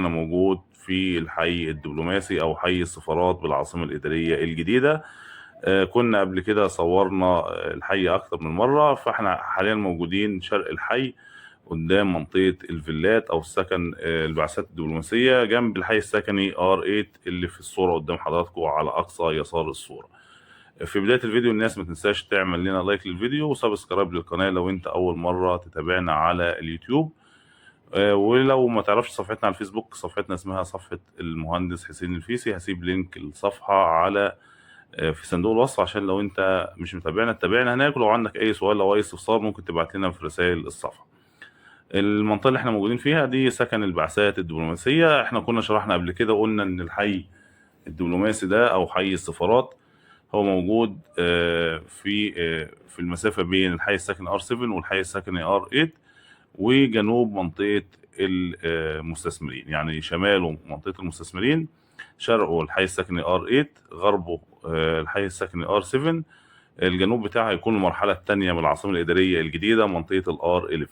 انا موجود في الحي الدبلوماسي او حي السفارات بالعاصمة الإدارية الجديدة. كنا قبل كده صورنا الحي اكتر من مرة، فاحنا حاليا موجودين شرق الحي قدام منطقة الفيلات او السكن، البعثات الدبلوماسية جنب الحي السكني R8 اللي في الصورة قدام حضراتكم على اقصى يسار الصورة. في بداية الفيديو الناس ما تنساش تعمل لنا like للفيديو و subscribe للقناة لو انت اول مرة تتابعنا على اليوتيوب، ولو ما تعرفش صفحتنا على الفيسبوك، صفحتنا اسمها صفحة المهندس حسين الفيسي، هسيب link الصفحة في صندوق الوصف عشان لو انت مش متابعنا تتابعنا هناك، ولو عندك اي سؤال او اي استفسار ممكن تبعت لنا في رسائل الصفحة. المنطقة اللي احنا موجودين فيها دي سكن البعثات الدبلوماسية. احنا كنا شرحنا قبل كده وقلنا ان الحي الدبلوماسي ده او حي السفارات هو موجود في المسافة بين الحي السكني R7 والحي السكني R8 وجنوب منطقة المستثمرين، يعني شماله منطقة المستثمرين، شرقه الحي السكني R8، غربه الحي السكني R7، الجنوب بتاعه هيكون المرحلة الثانية من العاصمة الإدارية الجديدة منطقة ال R11.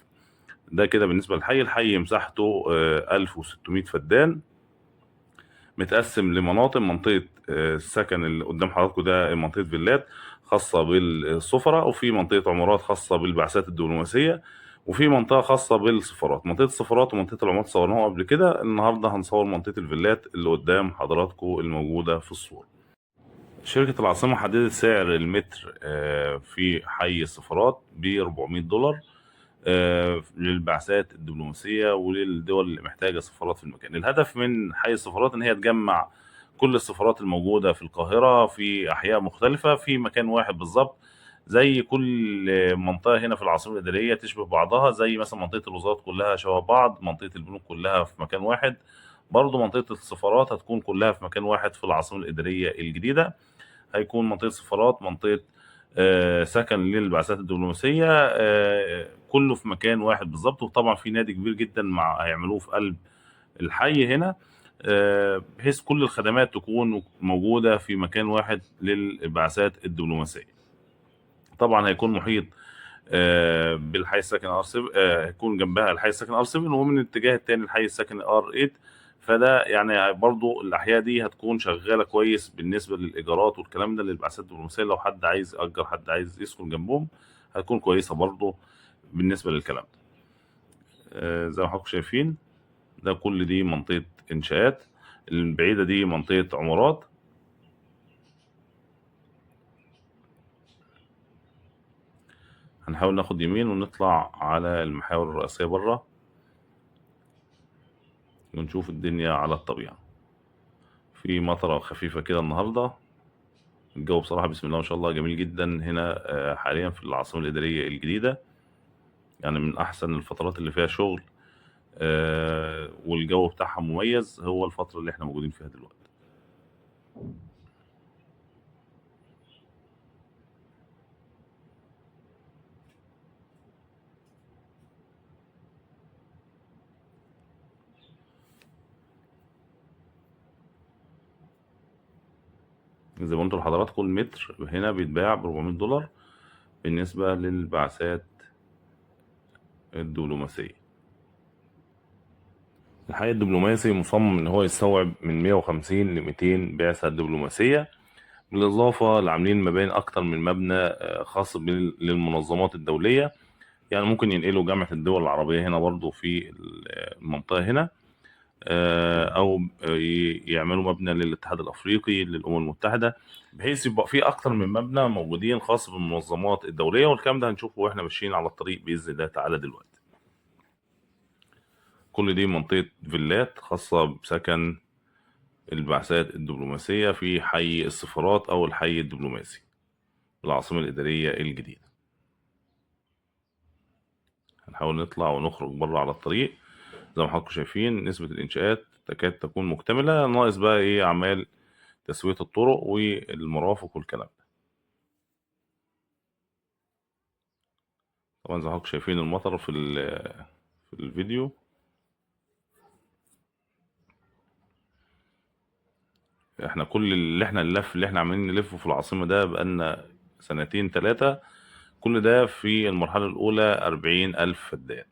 ده كده بالنسبة للحي. الحي مساحته 1600 فدان، متقسم لمناطق. منطقة السكن اللي قدام حضراتكم ده منطقة فيلات خاصة بالسفراء، وفي منطقة عمارات خاصة بالبعثات الدبلوماسية، وفي منطقة خاصة بالسفارات. منطقة السفارات ومنطقة العمارات صورناها قبل كده، النهاردة هنصور منطقة الفيلات اللي قدام حضراتكم الموجودة في الصورة. شركة العاصمة حددت سعر المتر في حي السفارات ب $400 للبعثات الدبلوماسية وللدول اللي محتاجة سفارات في المكان. الهدف من حي السفارات إن هي تجمع كل السفارات الموجودة في القاهرة في أحياء مختلفة في مكان واحد بالظبط، زي كل منطقة هنا في العاصمة الإدارية تشبه بعضها، زي مثلا منطقة الوزارات كلها شبه بعض، منطقة البنوك كلها في مكان واحد، برضو منطقة السفارات هتكون كلها في مكان واحد في العاصمة الإدارية الجديدة. هيكون منطقة سفارات، منطقة سكن للبعثات الدبلوماسية، كله في مكان واحد بالظبط. وطبعا في نادي كبير جدا هيعملوه في قلب الحي هنا، بحيث كل الخدمات تكون موجودة في مكان واحد للبعثات الدبلوماسية. طبعا هيكون محيط بالحي السكن R7، هيكون جنبها الحي السكن R7، ومن الاتجاه الثاني الحي السكن R8. فده يعني برضو الأحياء دي هتكون شغالة كويس بالنسبة للإيجارات والكلام ده للبعثات الدبلوماسية، لو حد عايز يأجر، حد عايز يسكن جنبهم، هتكون كويسة برضو بالنسبة للكلام ده. زي ما حضراتكم شايفين ده كل دي منطقة إنشاءات، البعيدة دي منطقة عمارات. هنحاول ناخد يمين ونطلع على المحاور الرئيسية بره ونشوف الدنيا على الطبيعة. في مطرة خفيفة كده النهاردة، الجو بصراحة بسم الله ما شاء الله جميل جدا هنا، حاليا في العاصمة الإدارية الجديدة، يعني من أحسن الفترات اللي فيها شغل، والجو بتاعها مميز هو الفترة اللي احنا موجودين فيها دلوقتي. زي ما قلت لحضراتكم المتر هنا بيتباع ب $400 بالنسبة للبعثات الدبلوماسية. الحي الدبلوماسي مصمم إن هو يستوعب من 150 ل 200 بعثة دبلوماسية، بالإضافة لعاملين ما بين أكتر من مبنى، خاص للمنظمات الدولية، يعني ممكن ينقلوا جامعة الدول العربية هنا برضو في المنطقة هنا، أو يعملوا مبنى للاتحاد الأفريقي للأمم المتحدة، بحيث يبقى في أكتر من مبنى موجودين خاص بالمنظمات الدولية. والكلام ده هنشوفه وإحنا ماشيين على الطريق بإذن الله تعالى دلوقتي. كل دي منطقة فيلات خاصة بسكن البعثات الدبلوماسية في حي السفارات أو الحي الدبلوماسي بالعاصمة الإدارية الجديدة. هنحاول نطلع ونخرج بره على الطريق. زي ما حضراتكم شايفين نسبة الإنشاءات تكاد تكون مكتملة، ناقص بقى إيه أعمال تسوية الطرق والمرافق والكلام ده. طبعا زي ما حضراتكم شايفين المطر في الفيديو. احنا كل اللي احنا اللف اللي احنا عمالين نلفه في العاصمة ده بقالنا سنتين تلاتة، كل ده في المرحلة الأولى 40,000 فدان.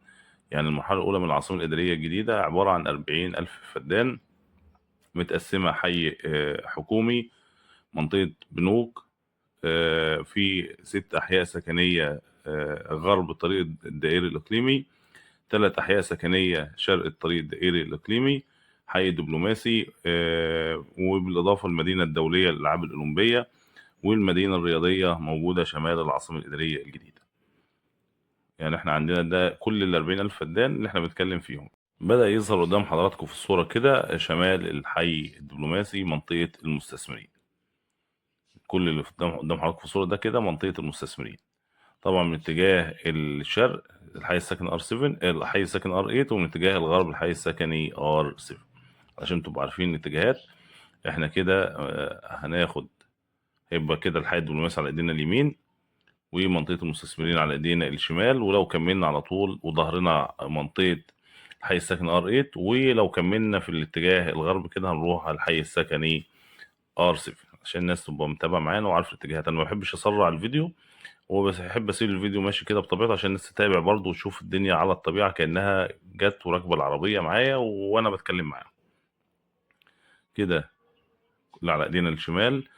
يعني المرحلة الأولى من العاصمة الإدارية الجديدة عبارة عن 40,000 فدان، متقسمة حي حكومي، منطقة بنوك، في 6 أحياء سكنية غرب الطريق الدائري الإقليمي، 3 أحياء سكنية شرق الطريق الدائري الإقليمي، حي دبلوماسي، وبالإضافة للمدينة الدولية للألعاب الأولمبية والمدينة الرياضية موجودة شمال العاصمة الإدارية الجديدة. يعني احنا عندنا ده كل 40,000 فدان اللي احنا بنتكلم فيهم. بدأ يظهر قدام حضراتكم في الصورة كده شمال الحي الدبلوماسي منطقة المستثمرين. كل اللي قدام حضراتكم في الصورة ده كده منطقة المستثمرين. طبعا من اتجاه الشرق الحي السكني R 7، الحي السكني R 8، ومن اتجاه الغرب الحي السكني R 7، عشان تبقوا عارفين الاتجاهات. احنا كده هيبقى كده الحي الدبلوماسي على ايدينا اليمين ومنطقة المستثمرين على ايدينا الشمال، ولو كملنا على طول وظهرنا منطقة الحي السكني R 8، ولو كملنا في الاتجاه الغرب كده هنروح على الحي السكني R 7، عشان الناس تبقى متابعة معانا وعارفة الاتجاهات. انا ما بحبش اسرع الفيديو، وبس بحب اسيب الفيديو ماشي كده بطبيعته عشان الناس تتابع برضه وتشوف الدنيا على الطبيعة كأنها جت وراكبة العربية معايا وانا بتكلم معاهم. كده اللي على ايدينا الشمال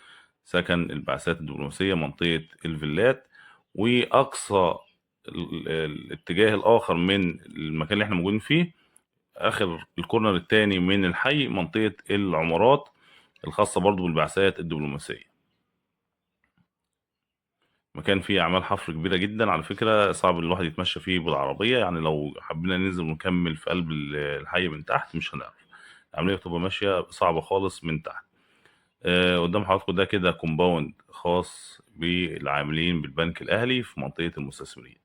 سكن البعثات الدبلوماسية منطقة الفيلات، واقصى الاتجاه الاخر من المكان اللي احنا موجودين فيه اخر الكورنر الثاني من الحي منطقة العمارات الخاصة برضو بالبعثات الدبلوماسية. مكان فيه اعمال حفر كبيرة جدا على فكرة، صعب الواحد يتمشى فيه بالعربية، يعني لو حبينا ننزل ونكمل في قلب الحي من تحت مش هنعرف، العملية بتبقى ماشية صعبة خالص من تحت. قدام حضراتكم ده كده compound خاص بالعاملين بالبنك الاهلي في منطقة المستثمرين.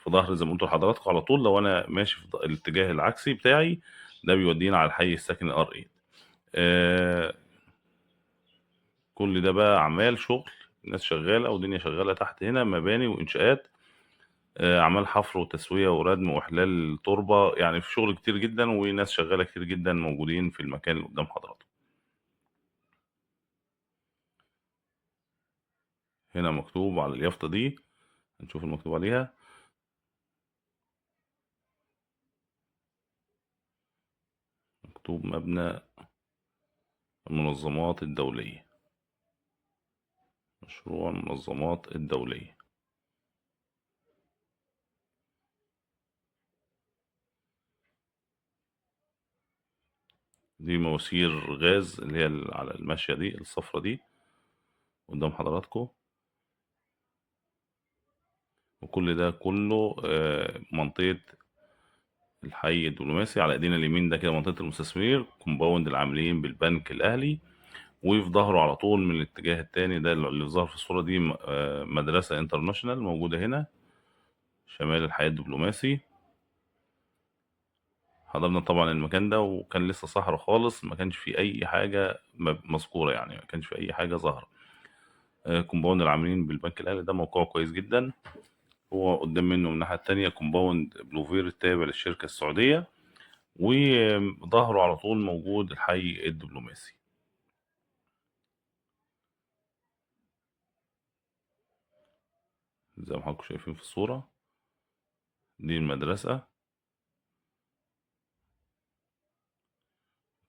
في ظهر زي ما قلت لحضراتكم على طول لو انا ماشي في الاتجاه العكسي بتاعي ده بيودينا على الحي السكني R 8. كل ده بقى اعمال شغل، ناس شغالة ودنيا شغالة تحت هنا، مباني وانشاءات، اعمال حفر وتسويه وردم واحلال تربه، يعني في شغل كتير جدا وناس شغالة كتير جدا موجودين في المكان اللي قدام حضراتكم. هنا مكتوب على اليافطه دي، هنشوف المكتوب عليها. مكتوب مبنى المنظمات الدولية، مشروع المنظمات الدولية. دي مواسير غاز اللي هي على الماشية دي الصفرة دي قدام حضراتكم، وكل ده كله منطقة الحي الدبلوماسي. على ايدينا اليمين ده كده منطقة المستثمرين، compound العاملين بالبنك الأهلي، وفي ظهره على طول من الاتجاه التاني ده اللي ظهر في الصورة دي مدرسة international موجودة هنا شمال الحي الدبلوماسي. حضرنا طبعا المكان ده وكان لسه صحراء خالص، ما كانش فيه أي حاجة مذكورة، يعني ما كانش فيه أي حاجة ظاهرة. compound العاملين بالبنك الأهلي ده موقعه كويس جدا، هو قدام منه من الناحية التانية compound بلوفير التابع للشركة السعودية، وظهره على طول موجود الحي الدبلوماسي. زي ما حضراتكم شايفين في الصورة دي المدرسة.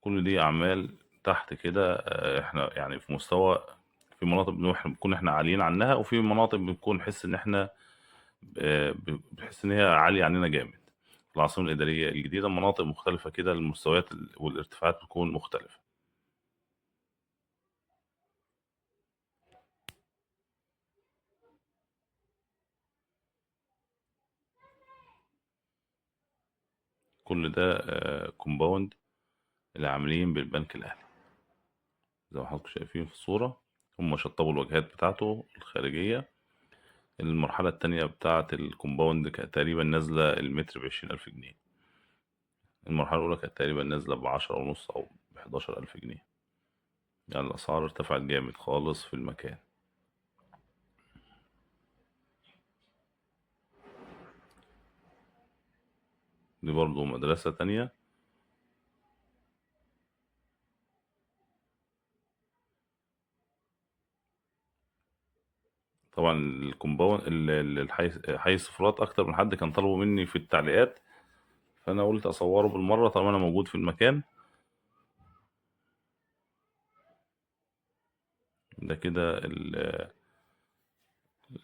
كل دي أعمال تحت كده، احنا يعني في مستوى، في مناطق بنكون احنا عاليين عنها، وفي مناطق بنكون نحس ان احنا، بنحس ان هي عالية عننا جامد. في العاصمة الإدارية الجديدة مناطق مختلفة كده، المستويات والارتفاعات بتكون مختلفة. كل ده compound اللي عاملين بالبنك الأهلي زي ما حضراتكم شايفين في الصورة. هم شطبوا الواجهات بتاعته الخارجية. المرحلة التانية بتاعة ال compound كانت تقريبا نازلة المتر ب20,000 جنيه. المرحلة الأولى كانت تقريبا نازلة بعشرة ونص أو بحداشر ألف جنيه، يعني الأسعار ارتفعت جامد خالص في المكان. دي برضو مدرسة تانية. طبعا ال compound حي السفارات اكتر من حد كان طلبوا مني في التعليقات فانا قلت اصوره بالمرة طالما انا موجود في المكان. ده كده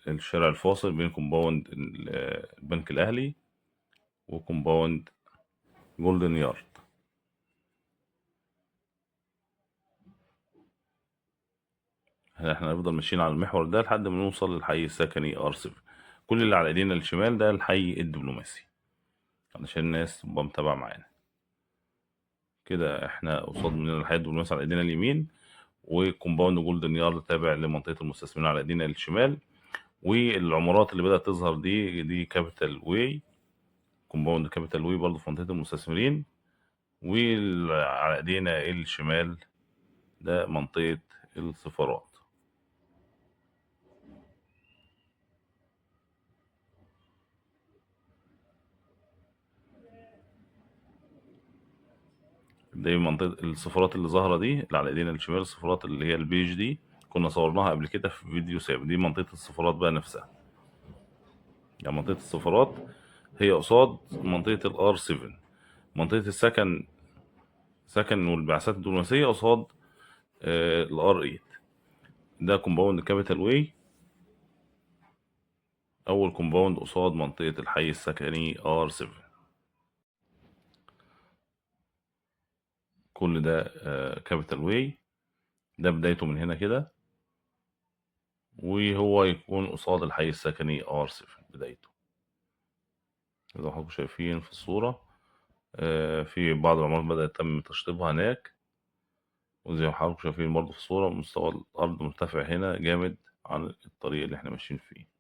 الشارع الفاصل بين compound البنك الاهلي و compound جولدن يارد. احنا هنفضل ماشيين على المحور ده لحد ما نوصل للحي السكني R7. كل اللي على ايدينا الشمال ده الحي الدبلوماسي، علشان الناس تبقى متابعة معانا. كده احنا قصاد مننا الحي الدبلوماسي على ايدينا اليمين، و compound جولدن يارد تابع لمنطقة المستثمرين على ايدينا الشمال، والعمارات اللي بدأت تظهر دي كابيتال واي، compound كابيتال واي برضه في منطقة المستثمرين، وعلى ايدينا الشمال ده منطقة السفارات. دي منطقة السفارات اللي ظاهرة دي اللي على ايدينا الشمال، السفارات اللي هي البيج دي كنا صورناها قبل كده في فيديو سابق. دي منطقة السفارات بقى نفسها، يعني منطقة السفارات هي قصاد منطقة ال R 7، منطقة السكن سكن والبعثات الدبلوماسية قصاد ال R 8. ده compound كابيتال واي، أول compound قصاد منطقة الحي السكني R 7. كل ده كابيتال واي، ده بدايته من هنا كده، وهو يكون قصاد الحي السكني R 7 بدايته. زي ما حضراتكم شايفين في الصورة، في بعض العمارات بدأت تم تشطيبها هناك، وزي ما حضراتكم شايفين برضه في الصورة مستوى الأرض مرتفع هنا جامد عن الطريق اللي احنا ماشيين فيه.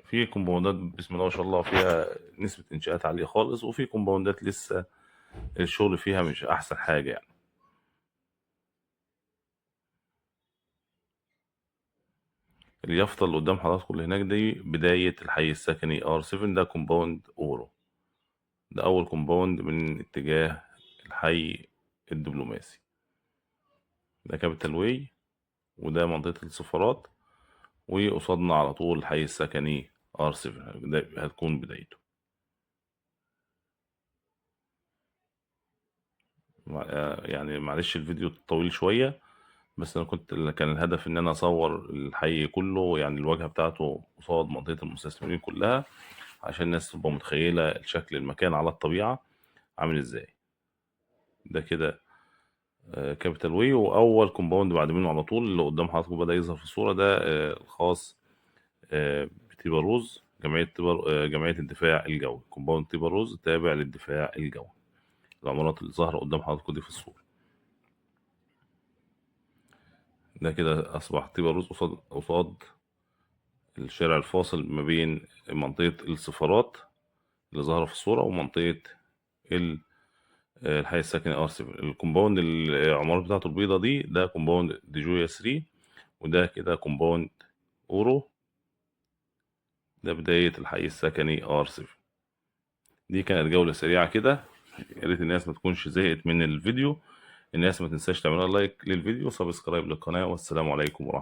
في كومباوندات بسم الله ما شاء الله فيها نسبة إنشاءات عالية خالص، وفي كومباوندات لسه الشغل فيها مش أحسن حاجة يعني. اليافطة اللي قدام حضراتكم اللي هناك دي بداية الحي السكني R 7، ده compound اورو، ده أول compound من اتجاه الحي الدبلوماسي. ده كابيتال واي، وده منطقة السفارات، وقصادنا على طول الحي السكني R 7، ده هتكون بدايته. يعني معلش الفيديو طويل شوية، بس أنا كان الهدف إن أنا أصور الحي كله، يعني الواجهة بتاعته قصاد منطقة المستثمرين كلها، عشان الناس تبقى متخيلة شكل المكان على الطبيعة عامل إزاي. ده كده كابيتال واي، وأول compound بعد منه على طول اللي قدام حضراتكم بدأ يظهر في الصورة ده الخاص بتيباروز، جمعية الدفاع الجوي، compound تيباروز تابع للدفاع الجوي. العمارات اللي ظاهرة قدام حضراتكم دي في الصورة. ده كده أصبح تيباروز قصاد الشارع الفاصل ما بين منطقة السفارات اللي ظاهرة في الصورة ومنطقة الحي السكني R 7. ال compound العمارات بتاعته البيضة دي ده compound ديجويا 3، وده كده compound اورو، ده بداية الحي السكني R 7. دي كانت جولة سريعة كده، يا ريت الناس ما تكونش زهقت من الفيديو. الناس ما تنساش تعملوا like للفيديو و subscribe للقناة، والسلام عليكم ورحمة